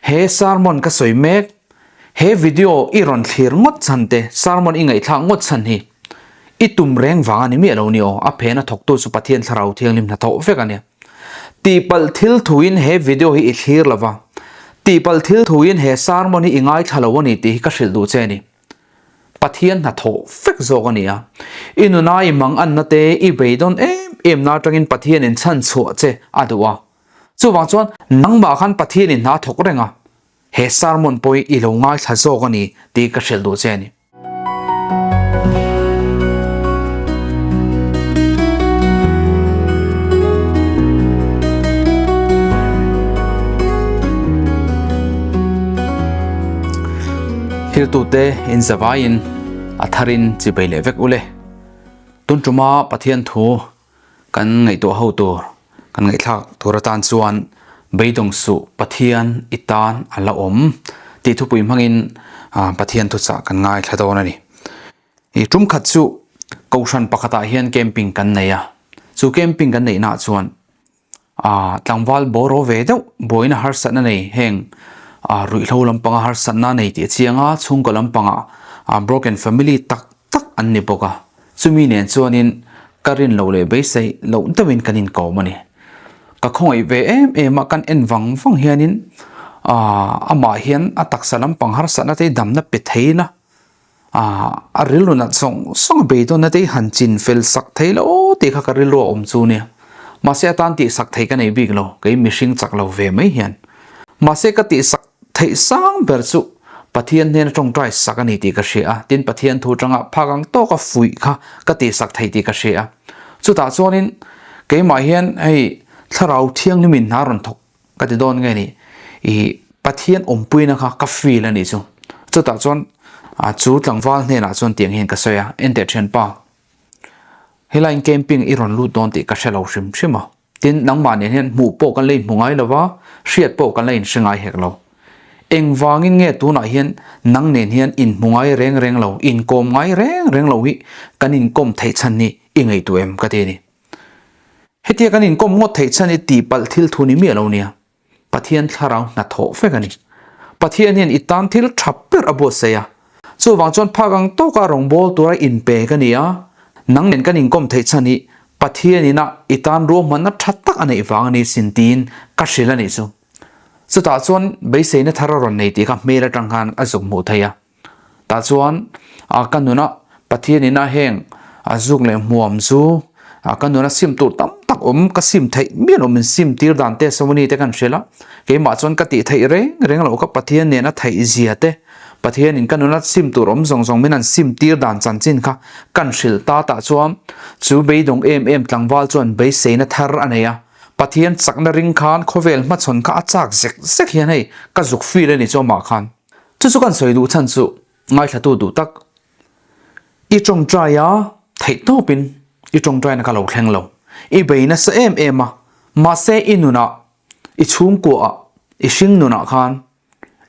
He sermon ka sawi mek, he video i rawn thlir ngawt chhan te, sermon i ngaihthlak ngawt chhan hi i tum reng vang a ni miah lo ni aw, a phena thawktu chu Pathian Thlarau Thianghlim hnathawh vek a nia. Tihpalh thil thuin he video hi i thlir lo va, tihpalh thil thuin he sermon hi i ngaithla lo a ni tih hi ka hrilh duh che a ni. Pathian hnathawh vek zawk a ni a, i nuna i mang anna te i beidawn em em na atangin Pathianin chhanchhuah che a duh a. Chuvang chuan nangmah khan Pathianin hna thawk reng a, he sermon pawh hi i lo ngaithla zawk a ni tih ka hrilh duh che a ni. Thiltute in zavaiin a tharin chibei leh vek ule. Tun tuma Pathian thu kan ngaihtuah ho tur, kan ngaihthlak tur atan chuan beidawng suh Pathian i tan a la awm tih thupui hmangin Pathian thuchah kan ngaithla dawn a ni. I tum khat chu Kohhran pakhatah hian camping kan nei a, chu camping kan neihnaah chuan Aaa tlangval bawraw ve deuh buaina harsatna nei heng aa ruihhlo lampanga harsatna nei tih a chiang a, chhungkaw lampanga aa broken family tak tak an ni bawk a, chumi nen chuanin ka rin loh leh beisei loh deuhin kan inkawm a ni. Ka khawngaih ve em em a, kan en vang vang hianin aa amah hian a taksa lampang harsatna te hi damna pe thei ila A rilru nat zawng zawng a beidawnna te hi han chin fel sak thei lo tih kha ka rilru a awm chu nia. Mahse atan tih sak thei ka nei bik lo, kei mihring chak lo ve mai hian. Mahse ka tih sak theih sang ber chu Pathian hnena tawngtai sak a ni tih ka hria a, tin Pathian thu tanga phak ang tawka fuih kha ka tih sak thei tih ka hria a. Chutah chuanin keimah hian hei Thlarau Thianghlimin hna rawn thawk Ka ti dawn nge ni i Pathian awmpuina kha ka feel a nih chu. Chutah chuan chu tlangval hnenah chuan tiang hian ka sawi a, Enteh thianpa, helaiin camping i rawn lut dawn tih ka hre lo hrim hrim a. Tin, nangmah nen hian hmuh pawh kan la inhmu ngai lo va, hriat pawh kan la inhre ngai hek lo. Engvangin nge tunah hian nang nen hian inhmu ngai reng reng lo, inkawm ngai reng reng lo hi kan inkawm theih chhan hi i ngaihtuah em ka ti a ni. Hetia kan inkawm ngawt theih chhan i tihpalh thil thu ni miah lo nia. Pathian thlarau hnathawh vek a ni. Pathian hian i tan thil tha ber a buatsaih a. Chuvang chuan phak ang tawka rawngbâwl tura inpe ka ni a, nang nen kan inkawm theih chhan hi Pathian ina i tan ruahmanna tha tak a neih vang a ni sin tiin ka hrilh a nih chu. Chutah chuan beiseina thar a rawn nei tih kha hmel atang khan a zuk hmuh theih a. Tah chuan a ka nuna Pathian ina heng a zuk leh hmuam chu a ka nuna sim tur tam tak awm ka sim theih miah lo min sim tir dan te Sawani te kan hrilh a, keimah chuan ka tih theih reng reng loh kha Pathian nena theih zia te Pathian in ka nuna sim tur awm zawng zawng min han sim tir dan chanchin kha kan hrilh ta tah chuan chu beidawng em em tlangval chuan beiseina thar a nei a, Pathian chakna ring khan khawvel hmachhawn kha a chak zek zek hian hei ka zuk feel a ni chu amah khan. Chu chu kan sawi duh chhan chu ngaithlatu duh tak. I tawngtai a theih tawpin i tawngtaina kha lo thleng lo. I bei nasa em em a, mahse i nunah, i chhungkuaah, i hring nunah khan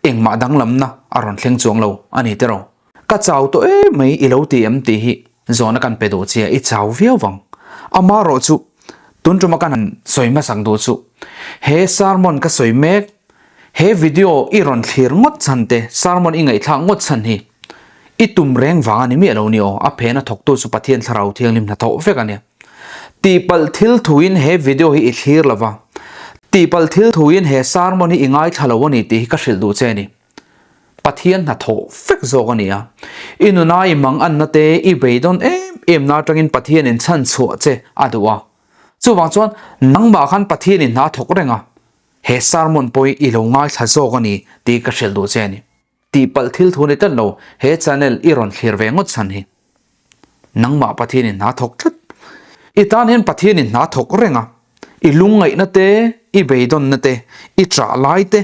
engmah danglamna a rawn thleng chuang lo a ni tiraw. Ka chau tawh em mai i lo ti em tih hi zawhna kan pe duh che a, i chau viau vang. Amaherawh chu tun tuma kan han sawi hmasak duh chu he sermon ka sawi mek He video i rawn thlir ngawt chhan te, sermon i ngaihthlak ngawt chhan hi i tum reng vang a ni miah lo ni aw, a phena thawktu chu Pathian Thlarau Thianghlim hnathawh vek a nia. Tihpalh thil thuin he video hi i thlir lo va, tihpalh thil thuin he sermon hi i ngaithla lo a ni tih hi ka hrilh duh che a ni. Pathian hnathawh vek zawk a ni a, i nuna i manganna te, i beidawn em em na atangin Pathianin chhanchhuah che a duh a. Chuvang chuan nangmah khan Pathianin hna thawk reng a, He sermon pawh hi i lo ngaithla zawk a ni tih ka hrilh duh che a ni. Tihpalh thil thu ni tlat lo, he channel i rawn thlir ve ngawt chhan hi. Nangmah Pathianin hna thawk tlat. I tan hian Pathianin hna thawk reng a, i lungngaihna te, i beidawnna te, i ṭah lai te,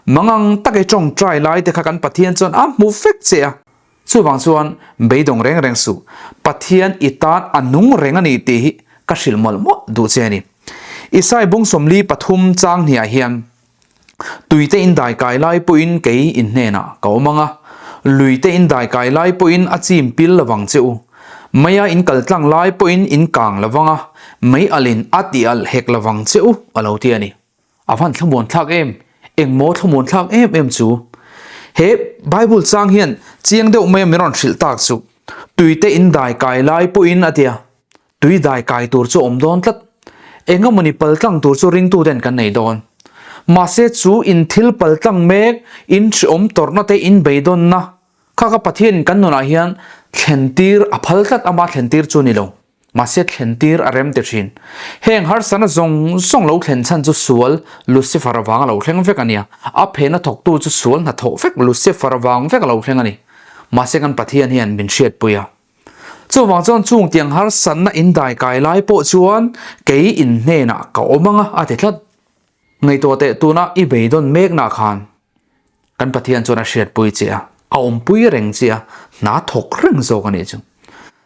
mangang tak i ṭawngṭai lai te kha kan Pathian chuan a hmu vek che a. Chuvang chuan beidawng reng reng suh, Pathian i tan a nung reng a ni tih hi ka hrilh mawlh mawlh duh che a ni. Isai bung 43 chang hniah hian, Tuite in dai kai lai pawhin kei in hnenah ka awm ang a, luite in dai kai lai pawhin a chim pil lovang che u. Meia in kal tlang lai pawhin in kang lovang a, mei alhin a ti alh hek lovang che u, a lo ti a ni. A van thlamuan thlak em? Engmaw thlamuan thlak em em chu? He Bible chang hian chiang deuh mai a min rawn hrilh tak chu, Tuite in dai kai lai pawhin a tia, tui dai kai tur chu awm dawn tlat. Engemawni paltlang tur chu ringtuten kan nei dawn. Mahse chu in thil paltlang mek, in hriawm tawrhna te in beidawnna kha ka Pathianin kan nunah hian thlentir a phal tlat ama thlentir chu a ni lo. Mahse thlentir a rem ti thin. Heng harsana zawng zawng lo thlen chhan chu sual Lucifer avang a lo thleng vek a nia. A phena thawktu chu sual hnathawh vek Lucifer avang vek a lo thleng a ni. Mahse kan Pathian hian min hriatpui a. Chuvang chuan chung tiang harsatna in dai kai lai pawh chuan kei in hnenah ka awm ang a, a ti tlat. Ngaihtuah teh tuna i beidawn meknah khan kan Pathian chuan a hriatpui che a, a awmpui reng che a, hna thawk reng zawk a nih chu.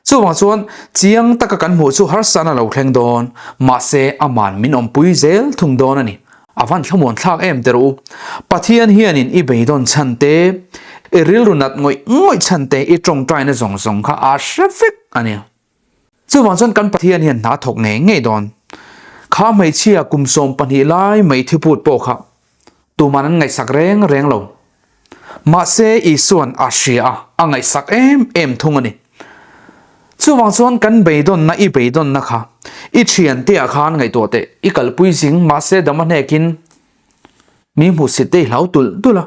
Chuvang chuan chiang taka kan hmuh chu harsatna lo thleng dawn, mahse aman min awmpui zel thung dawn a ni. A van thlamuan thlak em te rawh u. Pathian hianin i beidawn chhan te, i rilru nat ngawih ngawih chhan te, i tawngtaina zawng zawng kha a hre vek a nia. Chuvang chuan kan Pathian hian hna thawk ngei ngei dawn. Kha hmeichhia kum 12 lai mai thiput pawh kha tuman an ngaihsak reng reng lo. Mahse Isuan a hria a, a ngaihsak em em thung a ni. Chuvang chuan kan beidawnna i beidawnna kha i thiante ah khan ngaihtuah teh, i kalpui zing mahse dam a hnekin mi hmuhsit te i hlau tulh tulh a,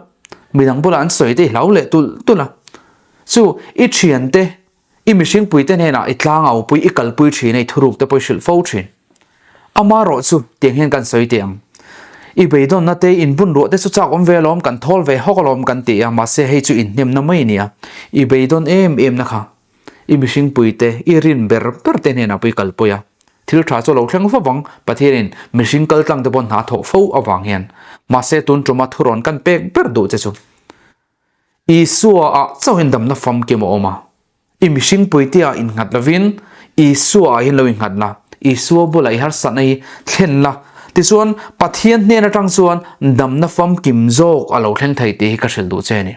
midang bulah an sawi te i hlau leh tulh tulh a. Chu i thiante I mihringpuite hnenah i tlangau pui i kalpui thin a, i thuruk te pawh i hrilh fo thin. Amarawh chu tiang hian kan sawi teh ang. I beidawnna te, inbun ruah te chu chak awm ve alawm, kan thawl ve hawk alawm kan ti a, mahse hei chu inhnemna mai a ni a. I beidawn em em na kha i mihringpuite, i rin ber ber te hnenah pawh i kalpui a. Thil tha chu a lo thleng fo vang, Pathianin mihring kaltlang te pawh hna thawh fo avang hian. Mahse tun tuma thurawn kan pek ber duh che chu. Isua ah chauhin damna famkim a awm a. I mihring puitea innghat lovin Isua ah hian lo innghat la, Isua bulah i harsatna hi thlen la, tichuan Pathian hnen atang chuan damna famkim zawk a lo thleng thei tih hi ka hrilh duh che a ni.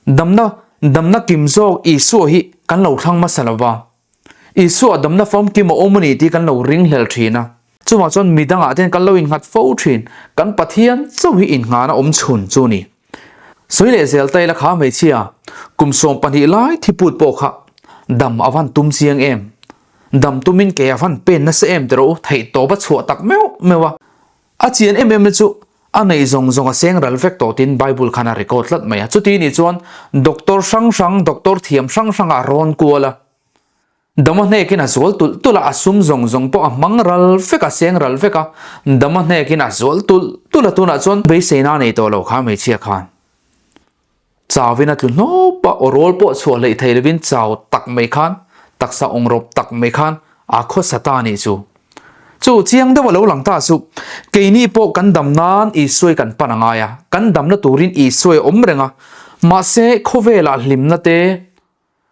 Damna damna kim zawk Isua hi kan lo thlang hmasa lova, Isua damna famkim a awm a ni tih kan lo ringhlel thin a. Chuvang chuan mi dangah te hian kan lo innghat fo thin. Kan Pathian chauh hi innghahna awm chhun chu a ni. Sawi leh zel ta ila kha hmeichhia kum 12 lai thiput pawh kha dam a van tum chiang em? Dam tumin ke a van pen nasa em tih rawh u, theihtawp a chhuah tak meuh meuh a. A chian em em na chu a neih zawng zawng a seng ral vek tawh tiin Bible khan a record tlat mai a. Chuti nih chuan doctor hrang hrang, doctor thiam hrang hrang ah rawn kual a. Dama hnekin a zual tulh tulh a, a sum zawng zawng pawh a hmang ral vek a, seng ral vek a. Dama hnekin a zual tulh tulh a, tunah chuan beiseina a nei tawh lo kha hmeichhia khan. Chauin a tlu hnawp a, aw rawl pawh chhuah hleih thei lovin chau tak mai khan, taksa awngrawp tak mai khan a khawsa ta a nih chu. Chu chiang deuh a lo lang ta chu, keini pawh kan dam nan Isuai kan pan a ngai a, kan damna turin Isuai a awm reng a, mahse khawvelah hlimna te,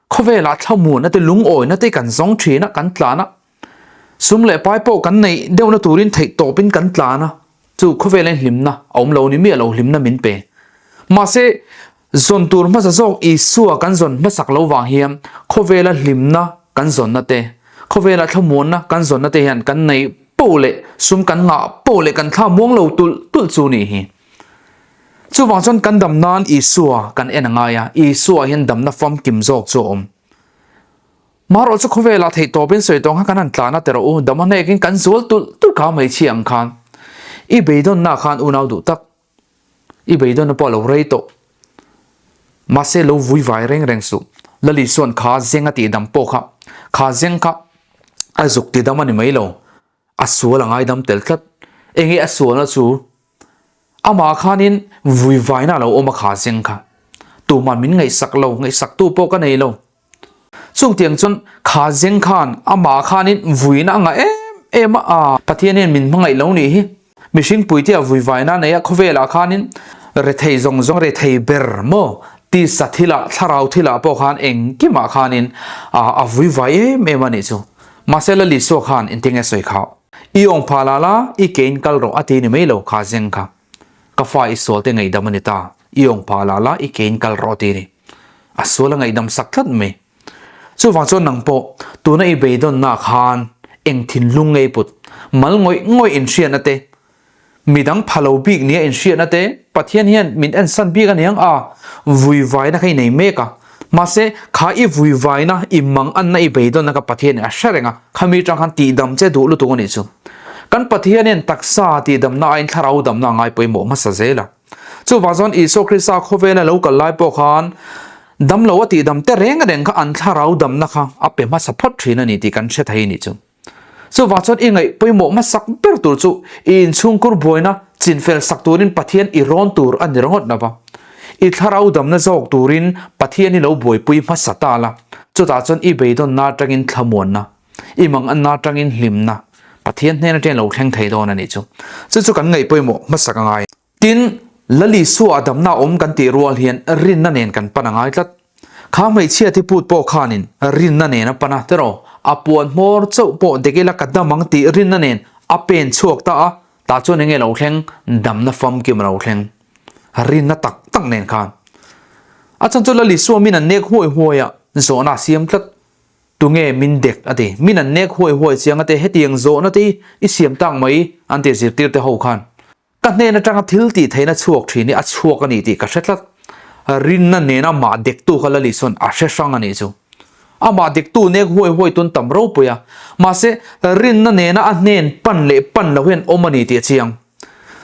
Khawvelah thlamuanna te lungawina te kan zawng thin a, kan tlan a. Sum leh pai pawh kan neih deuhna turin theih tawpin kan tlan a, chu khawvela hlimna a awm lo ni miah lo hlimna min pe. Mahse, zawn tur hmasa zawk Isua kan zawn hmasak lo vang hian khawvela hlimna kan zawnna te, khawvela thlamuanna kan zawnna te hian kan neih poh leh sum kan ngah poh leh kan thla muang lo tulh tulh chu nih hi. Chuvang chuan kan dam nan Isua kan en a ngai a, Isua hian damna famkim zawk chu a awm. Marawh chu khawvelah theih tawpin sawi tawng kha kan han tlan a ti rawh u, dam a hnekin kan zual tulh tulh kha hmeichhia ang khan. I beidawnna khan unau duh tak, i beidawnna pawh a lo rei tawh. Mahse lo vui vai reng reng suh. Lal Isua'n kha zeng a tihdam pawh kha, kha zeng kha a zuk tidam a ni mai lo, a sual a ngaidam tel tlat. Enge a sualna chu? Amah khanin vuivaina a lo awm a kha zeng kha. Tuman min ngaihsak lo, ngaihsaktu pawh ka nei lo. Chungtiang chuan kha zeng khan amah khanin vuina a ngah em em a, aa Pathian hian min hmangaih lo nih hi. Mihring puitea vuivaina a nei a, khawvelah khanin rethei zawng zawng rethei ber maw tisa thilah thlarau thilah pawh khan engkimah khanin a vuivai em em a nih chu. Mahse Lalisua khan engtinge sawi khauh? I awng phah la la, i kein kal rawh a ti ni mai lo kha zeng kha. Ka fa i sual te ngaihdam a ni ta, i awng phah la la, i kein kal rawh a ti ni. A sual a ngaihdam sak tlat mai. Chuvang chuan nang pawh tuna i beidawnna khan eng thinlung ngei put, mal ngawih ngawih inhriatna te, Midang pha lo bik nia inhriatna te, Pathian hian min ensan bik a niang a, vuivaina kha i nei mek a. Mahse, kha i vuivaina, i manganna, i beidawnna kha Pathianin a hre reng a, khami atang khan tihdam che duh lutuk a nih chu. Kan Pathian hian taksa tihdamna aiin thlarau damna a ngai pawimawh hmasa zel a. Chuvang chuan Isua Krista khawvela lo kal lai pawh khan damlo a tihdam te reng reng kha an thlarau damna kha a pe hmasa phawt thin a ni tih kan hre thei a nih chu. Chuvang chuan i ngaih pawimawh hmasak ber tur chu i inchhungkur buaina chinfel sak turin Pathian i rawn tur a ni ringawt lova. I thlarau damna zawk turin Pathian i lo buaipui hmasa ta la, chutah chuan i beidawnna atangin thlamuanna, i manganna atangin hlimna Pathian hnen atangin lo thleng thei dawn a nih chu. Chu chu kan ngaih pawimawh hmasak a ngai. Tin, Lalisua a damna awm kan tih rual hian rinna nen kan pan a ngai tlat. Kha hmeichhia thi put pawh khanin rinna nen a pan a, tiraw? A puan hmawr chauh pawh dek ila ka dam ang tih rinna nen a pen chhuak ta a, tah chuan enge lo thleng? Damna famkim a lo thleng. Rinna tak tak nen khan. A chhan chu Lalisua min an nek huai huai a, zawhna a siam tlat. Tunge min dek a ti. Min an nek huai huai chiang a te, hetiang zawhna te hi i siam tak mai an ti zirtir te ho khan. Ka hnen atanga thil tih theihna chhuak thin hi a chhuak a ni tih ka hre tlat. Rinna nena mah dektu kha Lali chuan a hre hrang a nih chu. Amah dektu nek huai huai tun tam ropui a, mahse rinna nena a hnen pan leh pan lo hian awm a ni tih a chiang.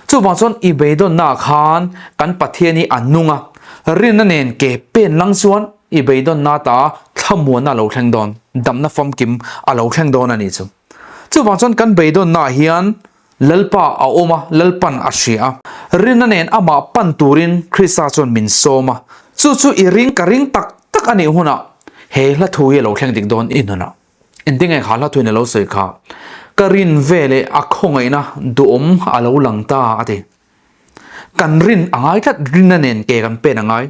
Chuvang chuan i beidawnnaah khan kan Pathian hi a nung a, rinna nen ke pen lang chuan i beidawnna ta thlamuanna a lo thleng dawn, damna famkim a lo thleng dawn a nih chu. Chuvang chuan kan beidawnnaah hian Lalpa a awm a, Lalpan a hria a. Rinna nen amah pan turin Krista chuan min sawm a. Chu chu i ring ka ring tak tak a nih hunah he hla thu hi a lo thleng dik dawn i nunah. Engtin nge kha hla thuin a lo sawi kha? Ka rin veleh a khawngaihna duhawm a lo lang ta a ti. Kan rin a ngai tlat, rinna nen ke kan pen a ngai.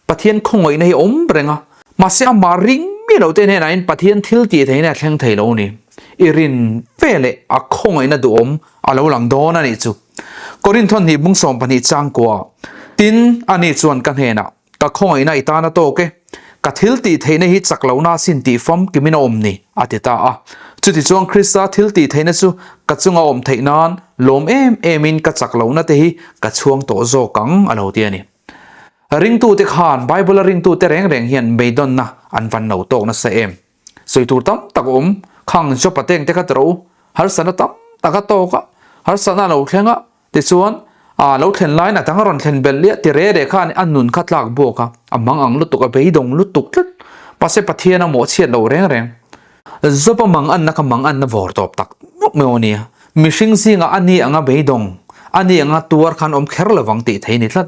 Pathian khawngaihna hi a awm reng a, mahse amah ring mi lo te hnenah Pathian thil tih theihna a thleng thei lo ni. I rin ve leh a khawngaihna duhawm a lo lang dawn a nih chu. Korinthon hnih bung 12 changkua, Tin, ani chuan ka hnenah, Ka khawngaihna i tan a tawk e, ka thil tih theihna hi chak lohna a sin tih famkimin a awm ni, a ti ta a. Chutichuan Krista thil tih theihna chu ka chunga awm theih nan lawm em emin ka chak lohna te hi ka chhuang tawh zawk ang, a lo ti a ni. Ringtute khan Bible-a ringtute reng reng hian beidawnna an van lo tawk nasa em? Sawi tur tam tak a awm. Khang Job-a teng te kha tawrh u. Harsatna tam tak a tawk a, harsatna a lo thleng a, tichuan a lo thlen laiin a dang a rawn thlen belh liah ti re re khan a nun kha tlak buak a, a mang ang lutuk, a beidawng lutuk tlat. Mahse Pathian a mawhchhiat lo reng reng. Job-a mang anna kha mang anna vawr tawp tak meuh meuh a nia. Mihring zingah a ni anga beidawng, a ni anga tuar khan awm kher lovang tih thei ni tlat.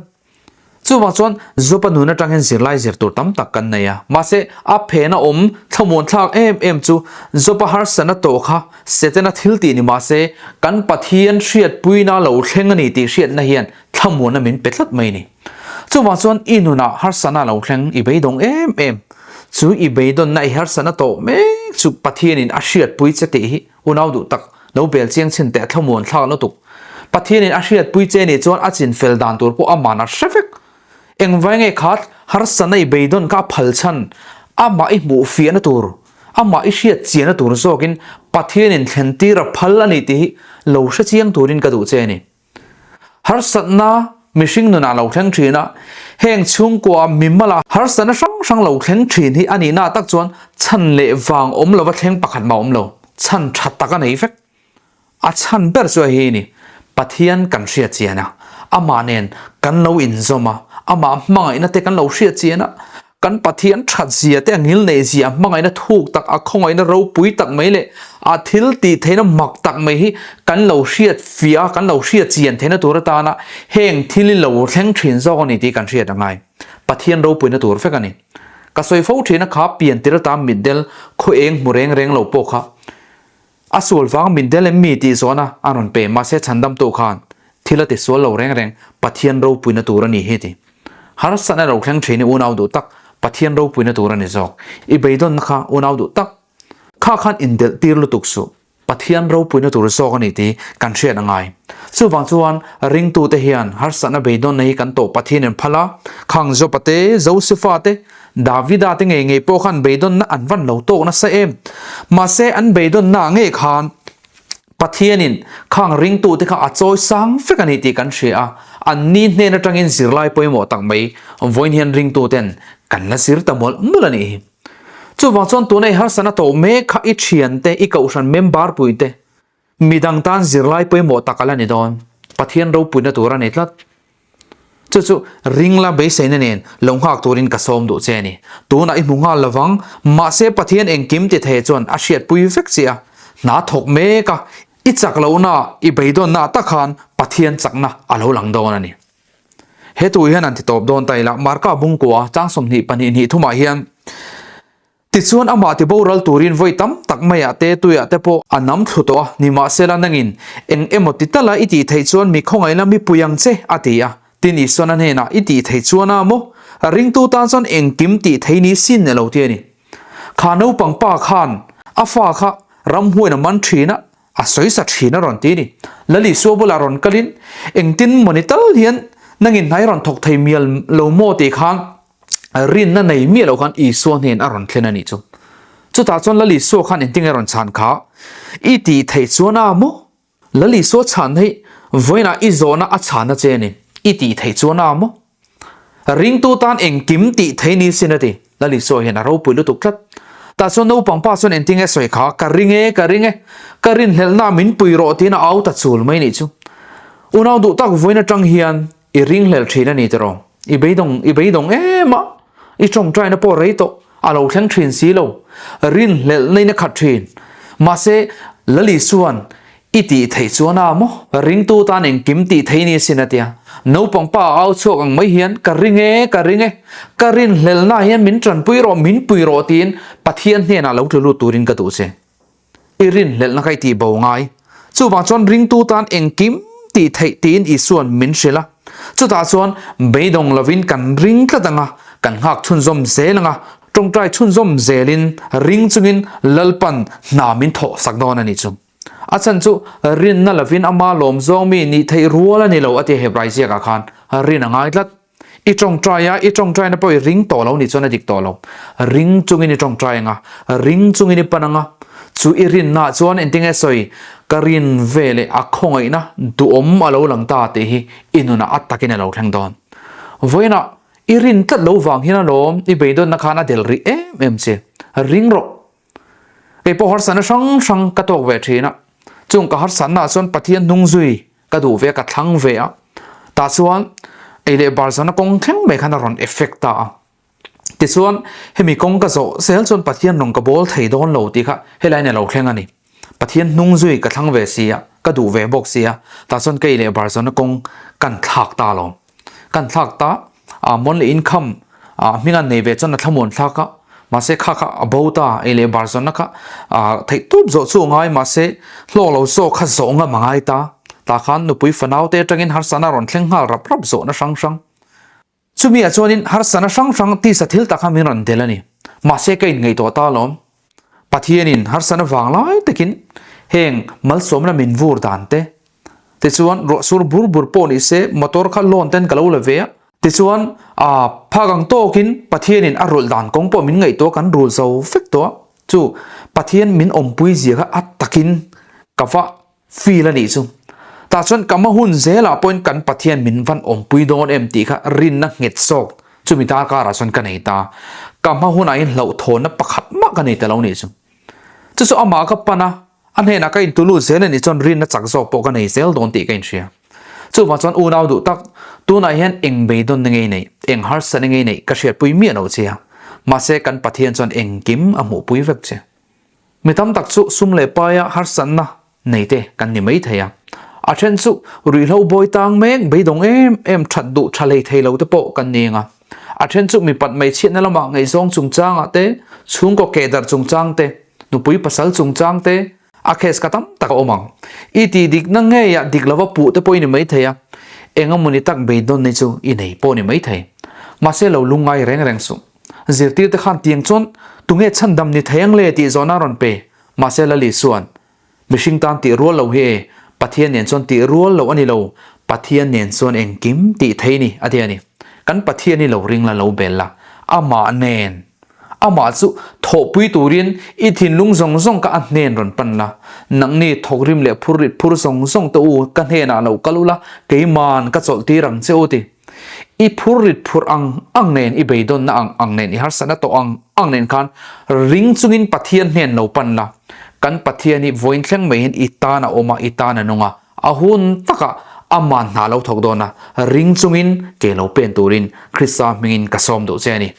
Chuvang chuan Job-a nun atangin zirlai zir tur tam tak kan nei a. Mahse, a phena awm thlamuan thlak em em chu Job-a harsatna tawh kha Setana thil tih ni mahse, kan Pathian hriatpuina lo thleng a ni tih hriatna hian thlamuanna min pe tlat mai a ni. Chuvang chuan i nunah harsatna a lo thleng i beidawng em em. Chu i beidawnna i harsatna tawh mek chu Pathianin a hriatpui che tih hi Unau duh tak, lo bel chiang chhin teh thlamuan thlak lutuk. Pathianin a hriatpui che nih chuan a chin fel dan tur pawh aman a hre vek. Engvai nge kha harsatna i beidawn kha a phal chhan, amah i hmuh fiahna tur, amah i hriat chiahna tur zawkin Pathianin thlen tir a phal a ni tih hi lo hre chiang turin ka duh che a ni. Harsatna mihring nunah lo thleng thin a, heng chhungkua mimala harsatna hrang hrang lo thleng thin hi a nihna tak chuan chhan leh vang awm lova thleng pakhat mah awm lo, chhan tha tak a nei vek. A chhan ber chu a hi ni, Pathian kan hriat chian a, amah nen kan lo inzawm a, amah hmangaihna te kan lo hriat chian a, Kan Pathian that zia te a ngil neih zia hmangaihna thuk tak a khawngaihna ropui tak mai leh a thil tih theihna mak tak mai hi kan lo hriat fiah a, kan lo hriat chian theihna tur atana heng thil hi lo thleng thin zawk a ni tih kan hriat a ngai. Pathian ropuina tur vek a ni. Ka sawi fo thin a kha pian tir atan mitdel khaw eng hmu reng reng lo pawh kha A sual vang min del em mi tih zawhna a rawn pe mahse chhandamtu khan thil a ti sual lo reng reng Pathian ropuina tur a ni hi ti. Harsatna lo thleng thin i unau duh tak Pathian ropuina tur a ni zawk. I beidawnna kha unau duh tak kha khan indelh tir lutuk suh. Pathian ropuina tur zawk a ni tih kan hriat a ngai. Chuvang chuan ringtute hian harsatna beidawnna hi kan tawh Pathianin phal a, khang Jopa te, Josefa te, Davida te ngei ngei pawh khan beidawnna an van lo tawk nasa em. Mahse an beidawnna ngei khan. Pathianin khang ringtute kha a chawi sang vek a ni tih kan hria a, anni hnen atangin zirlai pawimawh tak mai vawiin hian ringtuten kan la zir ta mawlh mawlh a nih hi. Chuvang chuan tuna i harsatna tawh mek kha i thiante, i kohhran member puite, midang tan zirlai pawimawh tak a la ni dawn. Pathian ropuina tur a ni tlat. Chu chu ringla beiseina nen lo nghak turin ka sawm duh che a ni. Tunah i hmu nghal lovang, mahse Pathian engkim ti thei chuan a hriatpui vek che a, hna thawk mek a, i chak lohna, i beidawnna tak khan Pathian chakna a lo lang dawn a ni. He thu hian an ti tawp dawn ta ila, Marka Bungkua chang 22 hnih thumah hian, Tichuan amah ti boral turin vawi tam tak maiah te tuiah te pawh a nam thlu tawh a, nimahsela nangin eng emaw ti tala i tih theih chuan mi khawngaihna mi pui ang che a ti a. Tin Isuan a hnenah i tih theih chuan a maw? Ringtu tan chuan engkim tih theih ni sin elo ti a ni. Kha naupang pa khan a fa kha ramhuain a man thin a, a sawi sa thin a rawn ti a ni. Lal Isua bulah rawn kalin engtin mawni tal hian nangin hnai rawn thawk thei mial lo maw tih khan rinna nei miah loh khan Isua hnen a rawn thlen a nih chu. Chutah chuan Lal Isua khan engtin a rawn chhan kha? I tih theih chuan a maw? Lal Isua chhan hi vawiinah i zawhna a chhanna che a ni. I tih theih chuan a maw? Ringtu tan engkim tih theih ni sin a ti. Lal Isua hian a ropui lutuk tlat. Tah chuan naupang pa chuan engtin nge sawi kha? Ka ring e, ka ring e, ka rinhlelhna min pui rawh tiin a au ta chul mai nih chu. Unau duh tak vawiin atang hian I ringhlel thin a ni tiraw? I beidawng, i beidawng em a, i tawngtaina pawh rei tawh, a lo thleng thin si lo. Rinhlelhna in a khat thin. Mahse, Lali chuan i tih theih chuan a maw? Ringtu tan engkim tih theih ni sin a tia. Naupang pa a au chhuak ang mai hian, Ka ring e, ka ring e, ka rinhlelhna hian min tanpui rawh, min pui rawh tiin Pathian hnenah lo tlu lut turin ka duh che. I rinhlelhna kha i tih bo ngai. Chuvang chuan ringtu tan engkim tih theih tiin Isua'n min hrilh a. Chutah chuan beidawng lovin kan ring tlat ang a, kan nghak chhunzawm zel ang a, tawngtai chhunzawm zelin ring chungin Lalpan hna min thawh sak dawn a nih chu. A chhan chu rinna lovin ama lawm zawng mi nih theih rual a ni lo a ti Hebrai ziakah khan rin a ngai tlat. I tawngtai a, i tawngtaina pawh i ring tawh lo nih chuan a dik tawh lo. Ring chungin i tawngtai ang a, ring chungin i pan ang a. Chu i rinnaah chuan engtinge sawi, ka rin ve leh a khawngaihna duhawm a lo lang ta tih hi i nunah a takin a lo thleng dawn. Vawiinah i rin tlat lo vang hian alawm i beidawnna khan a del rih em em che. Ring rawh. Kei pawh harsatna hrang hrang ka tawk ve thin a, chung ka harsatnaah chuan Pathian hnung zui ka duh ve a, ka thlang ve a, tah chuan ei leh bar zawhna kawng thleng mai khan a rawn effect ta a. Tichuan hemi kawng ka zawh zel chuan Pathian rawn ka bawl thei dawn lo tih kha helaiin a lo thleng a ni. Pathian hnung zui ka thlang ve si a, ka duh ve bawk si a, tah chuan ka ei leh bar zawhna kawng kan thlak ta lo. Kan thlak ta a mawn leh income a hming an nei ve chuan a thlamuan thlak a, mahse kha kha a bo ta ei leh bar zawnna kha a theih tawp zawh chu a ngai mahse hlawk lo zawk kha zawh ngam a ngai ta, tah khan nupui fanau te atangin harsana rawn thleng nghal rap rap zawhna hrang hrang. Chumi ah chuanin harsana hrang hrang tisa thil tak kha min rawn del a ni, mahse ka inngaihtuah ta alawm. Pathianin harsana vang lai takin heng malsawmna min vur dan te, tichuan ruahsur bur bur pawh ni se motor kha loan ten ka lo la ve a, tichuan aa phak ang tawkin Pathianin a rulh dan kawng pawh min ngaihtuah kan rul zo vek tawh a, chu Pathian min awmpui zia kha a takin ka va feel a nih chu. Tah chuan ka hma hun zelah pawhin kan Pathian min van awmpui dawn em tih kha rinna nghet zawk chumi darkarah chuan ka nei ta. Ka hma hunah hian hlauhthawnna pakhat mah ka nei ta lo nih chu. Chu chu amah ka pan a, a hnenah ka intu lut zel a nih chuan rinna chak zawk pawh ka nei zel dawn tih ka inhria. Chuvang chuan unau duh tak, tunah hian eng beidawnna ngei neih, eng harsatna ngei neih ka hriatpui miah lo che a. Mahse kan Pathian chuan engkim a hmuhpui vek che. Mi tam tak chu sum leh paia harsatna nei te kan ni mai thei a. A then chu ruihhlo bawi tang mek beidawng em em that duh tha hlei thei lo te pawh kan ni ang a. A then chu mipat hmeichhiatna lamah ngaihzawng chungchangah te, chhungkaw kehdarh chungchang te, nupui pasal chungchang te, a case ka tam tak a awm ang. I tih dikna ngeiah dik lova puh te pawh i ni mai thei a, eng emawni tak beidawnna chu i nei pawh ni mai thei. Mahse lo lungngai reng reng suh. Zirtirte khan tiang chuan tunge chhandam ni thei ang le tih zawhna a rawn pe. Mahse Lali chuan, Mihring tan tih rual lo hi e, Pathian nen chuan tih rual loh a ni lo, Pathian nen chuan engkim tih thei ni a ti a ni. Kan Pathian hi lo ring la lo bel la, amah nen. Amah chu thawhpui turin i thinlung zawng zawng kha a hnen rawn pan la. Nangni thawkrim leh phur rit phur zawng zawng te u ka hnenah lo kal ula, keiman ka chawlh tir ang che u ti. I phur rit phurh ang ang nen, i beidawnna ang ang nen, i harsatna tawh ang ang nen khan ring chungin Pathian hnen lo pan la. Kan Pathian hi vawiin thleng mai hian i tan a awm a, i tan a nung a. A hun takah aman hna lo thawk dawn a, ring chungin ke lo pen turin Krista hmingin ka sawm duh che a ni.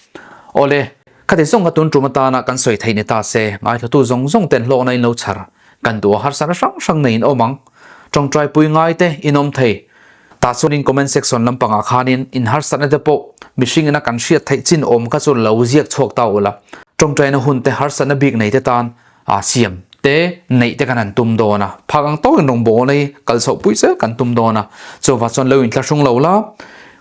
Awle, khati zawng kha tun tum atana kan sawi theih ni ta se, ngaithlatu zawng zawng ten hlawkna in lo chhar kan duh a, harsatna hrang hrang nei in awm ang. Tawngtaipui ngai te in awm thei. Tah chuanin comment section lampangah khanin in harsatna te pawh mihring ina kan hriat theih chin awm kha chu lo ziak chhuak ta ula. Tawngtaina hun te harsatna bik nei te tan a siam te neih te kan han tum dawn a, phak ang tawkin rawngbawlna hi kal chhoh pui zel kan tum dawn a, chuvah chuan lo inthlahrung lo la,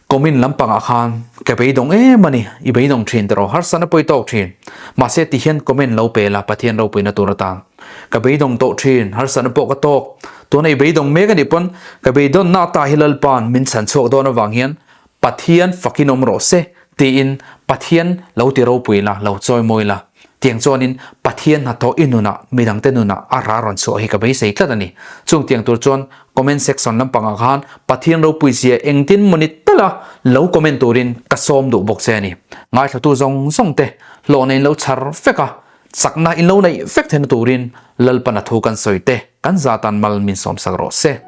comment lampangah khan ka beidawng em a ni, i beidawng thin tawh harsatna pawi tawk thin, mahse ti hian comment lo pe la Pathian ropuina tur atan ka beidawng tawh thin, harsatna pawh ka tawk, tuna i beidawng mek a nih pawn ka beidawnna ata hi Lalpa'n min chhan chhuak dawn avang hian Pathian fakin awm rawh se tiin Pathian lo ti ropui la, lo chawi mawi la. Tiang chuanin Pathian hnathawh i nunah, midangte nunah a ra rawn chhuah hi ka beisei tlat a ni. Chung tiang tur chuan comment section lampangah khan Pathian ropui zia engtin mawni tala lo comment turin ka sawm duh bawk che a ni. Ngaithlatu zawng zawng te hlawhna in lo chhar vek a, chakna in lo neih vek theihna turin Lalpana thu kan sawi te kan zatan mal min sawmsak rawh se.